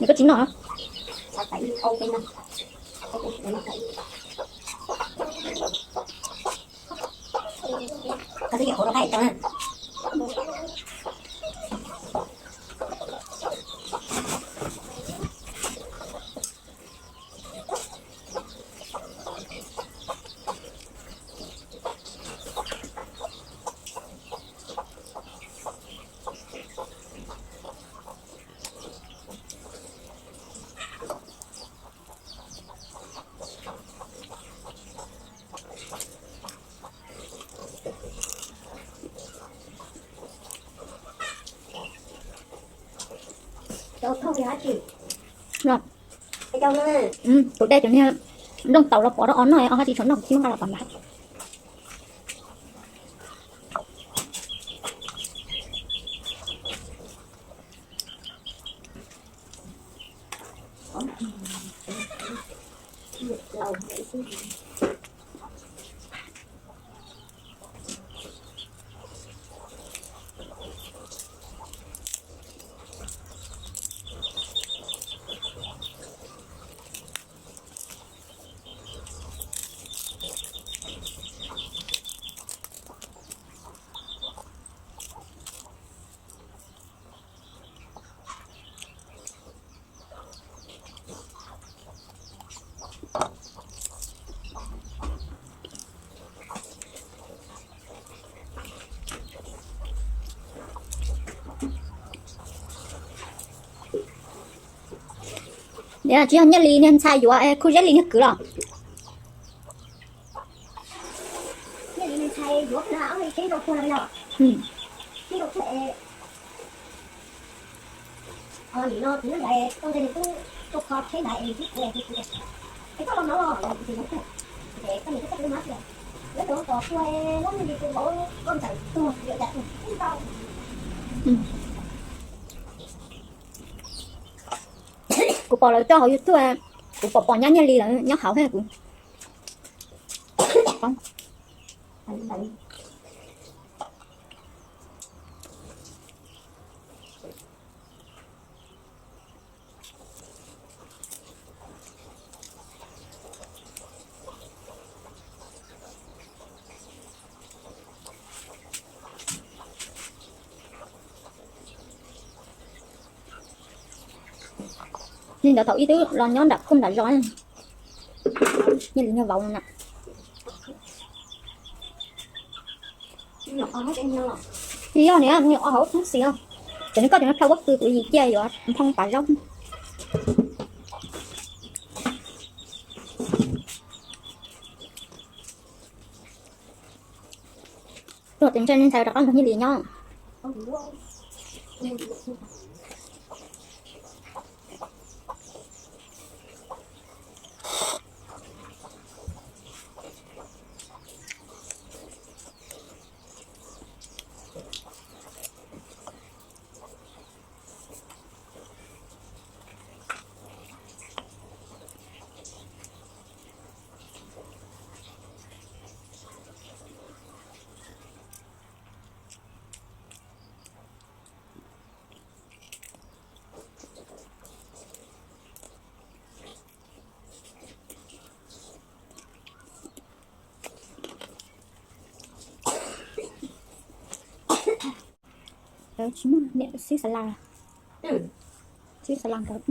Nws koj tsis noj. Koj twb yog qhuav rau qab tau na. Tus dej cov niag nplooj taus los pov rau ob noj, ob hab tsis tshua noj, tsis muab nqa los pov nrad. Tsis yog Nyiaj Lis niag ntxhais yuav Khuj Zeb Lis niag kwv los? Kuv pom lawv coj hauv YouTube, kuv pom pom nyab Nyiaj Lis lawv nyob hauv thiab kuv. Nws ntawd thaum ub twb los nyob nram koj nram zos, Nyiaj Lis niag vauv no na. Tsis yog, nws nyuam qhuav hauv thoob xis os. Cov nws koj cov nws plhaw pob kws kuv yim ciaj yuav nphoo pav zaub. Tuaj tes ntsej ntxhais rov qab nrog Nyiaj Lis nyob. Tsis muaj niam xwb xav las, xwb xav las nkawd.